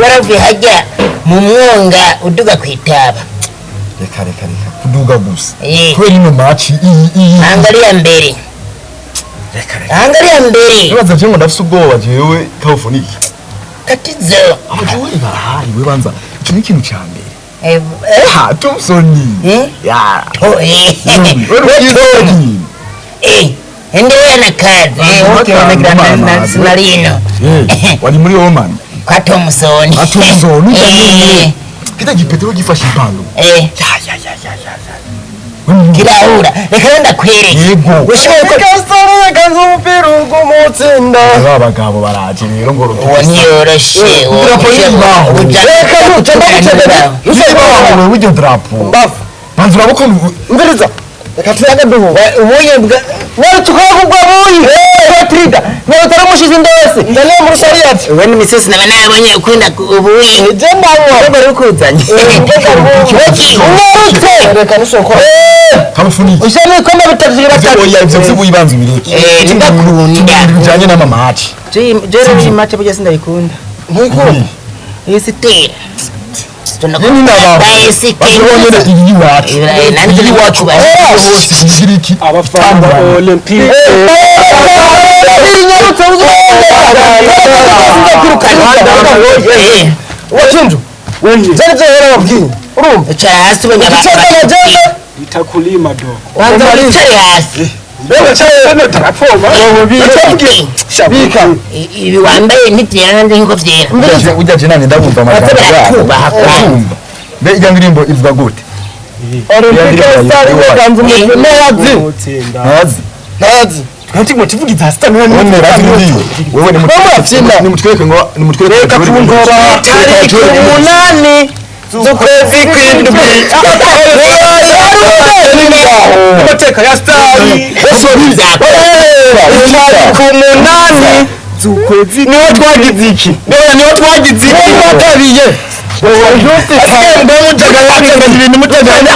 Waravuye hajya mu mwonga uduga kwitaba. Reka, reka, reka kuduga gusa. Eh. Kubera ino match iyi. Angalia mbere. Reka, reka. Angalia mbere. Nibaza je ngo ndafise ubwoba jewe, Kabufuniki. Tatizo. Abajewe barahari, we banza ico ni ikintu ca mbere. Eh, eh. Ha, Thompson. Eh? Ya. Oh, eh. Wewe. Eh, endelea na kazi. Eh, okay, na na Sinarino. Eh, wari muri Oman. Kwa Thompson. Kwa Thompson. Eh. Kita gipetero gifashe ipantaro. Eh. Ya, ya, ya, ya, ya, ya. Kirahura. Reka ndakwereke. Yego. Ushobora ko Kasore kanzu umupira ugumutsinda. Aba bagabo baraje rero ngo uwo ntiyoroshe. Idarapo y'imbaho. Reka nuce ndagucegera. Wewe w'iryo drapo. Mbafu. Banza urabona ko Umviriza. Reka tuyaga duhu. Ubuye bwa Wewe tukakugwa buyi. Eh, Trida. Wewe utaramushize indose. Ndale muri shariat. We ni misozi naba nabonye ukunda ubuye. Je ndanywa. Bari ukuzanye. Unyarutse. Reka nusoko. Eh, Kabufuniki. ushaka ibikombe bitatu Ivyo oya, ivyo vy'ubuyibanza ubireke. Eh, ndakunda. Bijanye n'amamaci. Je rero iyi match burya sindayikunda. Ntikunda. Iyi sitera. Nyine n'abantu bazibonyene iyi iwacu. Nanjye Iyi iwacu hose igira iki? Abafana ba Olympique. Inyarutse Eh, Wakinju. Jari je yera wabwiye. Urumva? icara hasi ubonye Icyenda jeje. Itakulima do. Wanza wicare hasi. Wewe cyane drapo. Bika. Ibi wambaye ntibyera nkuko byera. Ujya je nanje ndabumva amajambo Baza yabo. barakubaha kwanza. Ndabumva. Mbe ijya ndirimbo ivuga gute? Olympique Star iganza umupira. Ntazi. Utsinda. Ntazi. Ntazi. Twati ngo tuvugiza sita niwe. Wewe bazi wewe ni Bamurabyina. Nimutwereke ngo nimutwereke. Reka kungora. Tariki 8 z'ukwezi kw'indwi. Amateka ya stari. Tariki 8 Z'ukwezi niho twagize iki? Niho twagize iki? Niho twatabiye. Asigaye mbwa mujaganya ibintu mujaganya.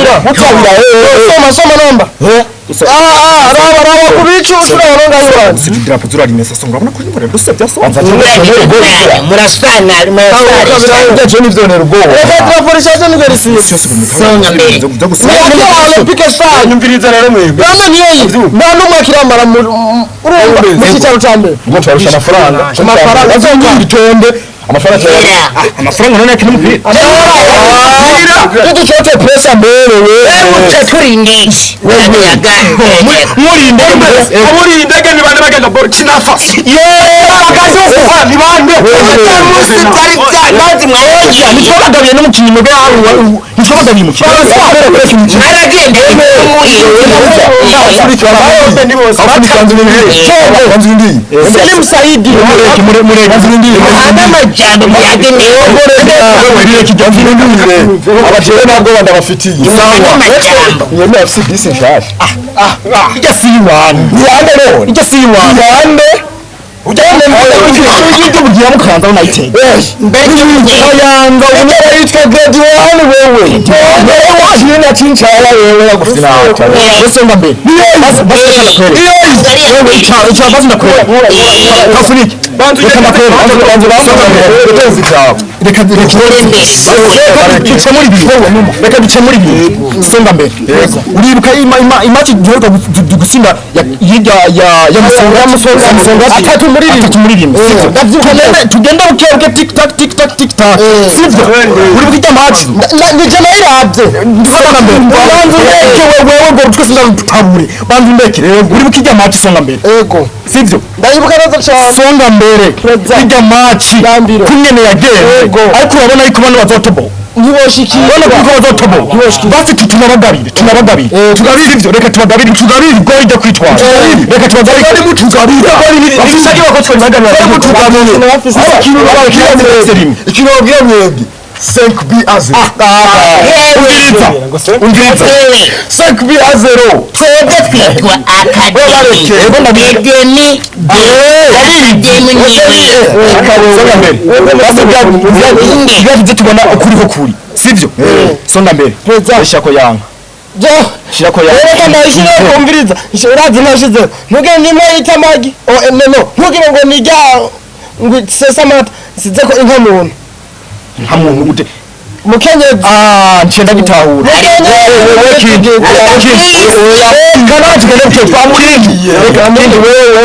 Soma soma namba. Ah ah, raba raba kubicu turabona ngaho. Idarapo zurarimesa so urabona ko nyine dusebya so. Murasana murasana. Ujya je nivyo ubwoba. Reka turaforesha cyo nugarisiye. Songa mbere. Ni Olympique Star. Nyumviriza rero mwebwe. None niyo yi. Nta n'umwe akiramara mu urumva mu cyicaro cya mbere. Ngo twarusha amafaranga. Amafaranga. Azongera itonde. Amafaranga Era. amafaranga none akina umupira. Duducote presa mbere wewe. Uca turindisha. Yaga. Muri indege. Aburi indege ni bande bagenda Burkina Faso. Yeee, akazuku. Ni bande. Musi twari mazi mwagiye. Ntitwabagabiye n'umukinnyi mube aho ntitwabagabiye umukinnyi. Mwaragenda Salim Saidi. Muhanga amajambo muyage neza. Abakire ntabwo bandabafitiye. Muhanga amajambo. Yemwe afise bisi nshasha. Ijya si iwanyu. Ni yande none? Ijya si iwanyu. Ni yande? Ujya ujya ubugira mukanza unayitega. Kayanga unyara yitwa grade 1 wewe. Wewe washina chinchara wewe yakufina. Usonga mbere. Basi basi ndakwere. Wewe icha icha basi ndakwere. Kafuniki. Reka ndakwere. Banzu banzu songa mbere. Utenzi cyawe. Reka reka reka duce muri ibiri. Reka duce muri ibiri. Songa mbere. Uribuka imaci duheruka gusinda hirya ya Musonga Musonga Musonga 3-3 3-1. Sivyo? Tugende tugende buke buke, tik tak tik tak tik tak. Sivyo? Uribuka ijya match? Nije nayiravye. Songa mbere. Banzu ndeke wewe ngo twese ndarutabure. Banzu ndeke. Uribuka ijya match, songa mbere. Ego. Sivyo? Ndayibuka neza cyane. Songa mbere. Ijya match Yambiro. kunyene yagenze. Yego. Ariko urabona yuko bano bazotoboka. Ntiboshikiye. Urabona ko bazotoboka. Basi tunabagabire, tunabagabire. Tugabire ivyo, reka tubagabire, tugabire igori ryo kwitwara. Reka tubagabire. Bari mutugabira. Bisabye ko twabagabira. Bari mutugabire. Ikintu babwira mwebwe 5B à 0. Umviriza. Umviriza. 5B à 0. Twebwe twitwa akademi. Edemi de akademi niwe. Songa mbere. Basi bya tubona ukuri ko kuri. Sivyo? Songa mbere. Shako yanga. Jo. Shirako yanga. Reka ndayishire kumviriza. Urazi nashize. Ntugire nimwe yita amagi. Oh no no. Ntugire ngo nijya ngo sesa amata. Size ko inka muntu. Nta muntu ute Mukenyezi. Ah, ncenda gitahura. Wewe kindi. Kana tugende byo twamurindiye. Reka murindi wewe.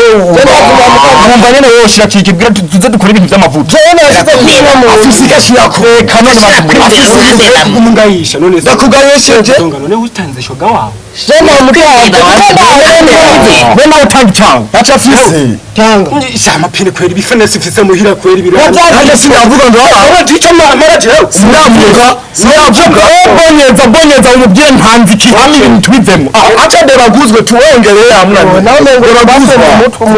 Mwumva nyene wowe shira kikibwira tuze dukora ibintu by'amavuta. Jewe nashize kushira mu Afisika shira reka none batumuri. Umungayisha none Ndakugayesheje. Songa none utanze shoga wawe. Jewe mutanze. We nawe utanga icyawe. Ntaco afise. Tanga. Sha amapine kweri bifenesi mfise muhira kweri biri. Nanjye sinavuga ngo Aba tica amara jewe. sinavuga sinavuga bonyeza bonyeza umubyeyi ntanze iki hamwe ibintu tubivemo aca deraguzwe tuwongereye hamwe Nawe ngo deraguzwe mu mutwe mu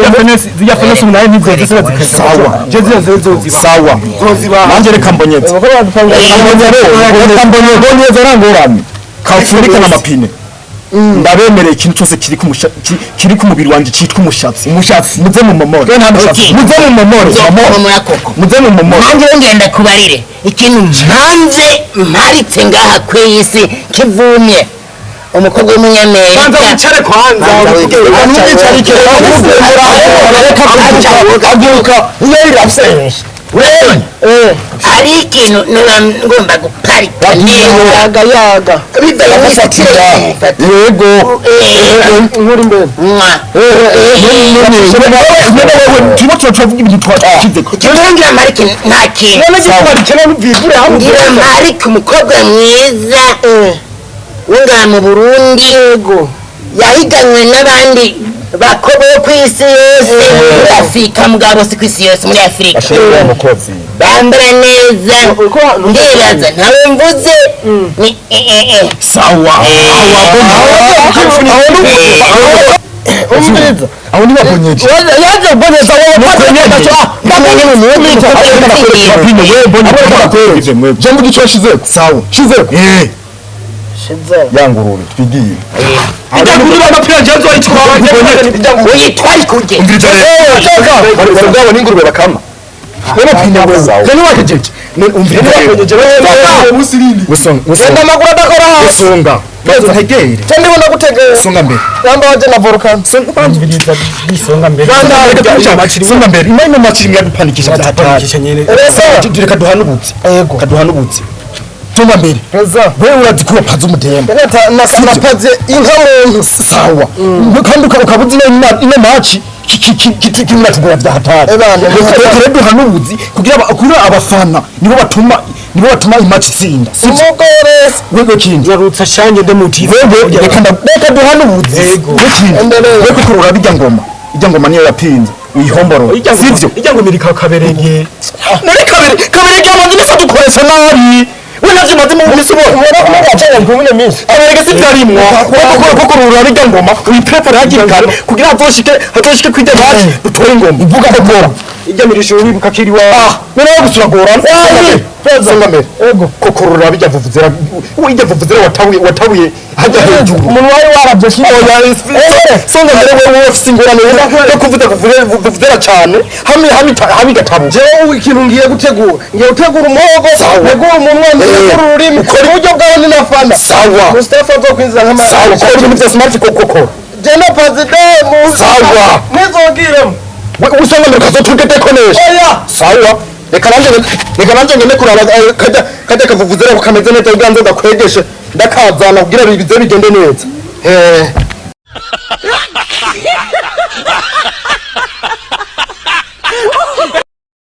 Zirya fenesi umunani ntizeze ziba zikeza. Sawa. Je ziriya zoziba. Sawa. Zoziba. Nanjye reka mbonyeze. Bakora badupanga. Mbonyeza rero reka mbonyeze bonyeza rangorane kafunika n'amapine. Ndabemereye ikintu cyose kiri ku kiri ku mubiri wanje cyitwa umushatsi. Umushatsi muze mu momore. Nta mushatsi. Muze mu momore. Nzokomora koko. Muze mu momore. Nanjye ngenda kubarire ikintu mpanze mparitse ngaha ku iyi si kivumye umukobwa w'umunyamerika. Banza wicare kwanza. Ntugicarike aguruka iyo rirafyeshe. Hari ikintu nuba ngomba guparika neza Yaga yaga. bivaye Afatira. Yego. Inkuru imbere. Turimo turavuga ibintu twashize. Ngira marike nta kintu. None gitwarike none uvivure hamwe. Ngira marike umukobwa mwiza w'ingaha mu Burundi. Yego. Yahiganywe n'abandi bakobwa bo ku isi yose muri Afurika, mugabo si ku isi yose, muri Afurika bambara neza. Ndibaza ntawe mvuze ni Sawa. Umviriza. Aho ni babonyeje. Yaje boneza wowe Je mvuga icyo shizeko. Sawa. Shizeko. Eh. Yangurure twigiye. Ijya kuri amapine jewe nzoyitwara. Uyitware kuje. Umviriza rero. Bari n'ingurube bakama. Wewe pinde wewe. Kani wakejeje. Umviriza rero. Usonga. Genda amaguru adakora hasi. Usonga. Bazo ntegere. Je ndibona gutegera. Songa mbere. Yamba waje na volcano. Songa mbere. Songa mbere. Imana maciringa dupanikisha byahatari. Reka duhanubutse. Yego. Kaduhanubutse. Songa mbere. Reza. Wewe urazikura paza umudembe. Napaze inka muntu. Sawa. Kandi ukabuze ino maci kinatugora bya hatari. Reka rero duhanubuzi kugira kugira abafana nibo batuma imaci itsinda. Umugore Wewe kindi. Yarutsa shanje ndemutiza. Wewe reka reka duhanubuzi. Wewe kindi. Wewe kukurura bijya ngoma. Ijya ngoma niyo yapinze. Uyihomborora. Sivyo? Ijya ngo mirika kaberege. Nari kabere kaberege amaze imisi adukoresha nabi. We navyo maze mu misi ubona. ubona ko mwacanye kumwe minsi. Kaberege si vyarimwo. Kuko kurura bijya ngoma uyiprepare hakiri kare kugira hazoshike kwirya match dutore ingoma. Ivuga ko Ijya mirisho wibuka kiri wa. Ah, none gusura gorana. Songa mbere. Yego. Kokorora bijya vuvuzera. Ijya vuvuzera watabuye hajya hejuru. Umuntu wari warabye shi. Oya, songa mbere wewe ufise ingorane yo kuvuza vuvuzera cyane hamwe hamwe hamwe gatabu. Jewe ikintu ngiye gutegura. Ngiye gutegura umuhogo, ntegura umunwa, ntegura ururimi. Uburyo bwawe ni nafana. Sawa. Mustafa azokwinjiza nk'amara. Sawa, kora ibintu bya smart kokokora. Jena president mu. Sawa. Nizogiremo. Usonga mbere kazotuke tekonesha. Oya. Sawa. Reka nanjye ngende kuraba kajya kavuvuzera kameze neza kugira nze ndakwegeshe ndakazana kugira bize bigende neza.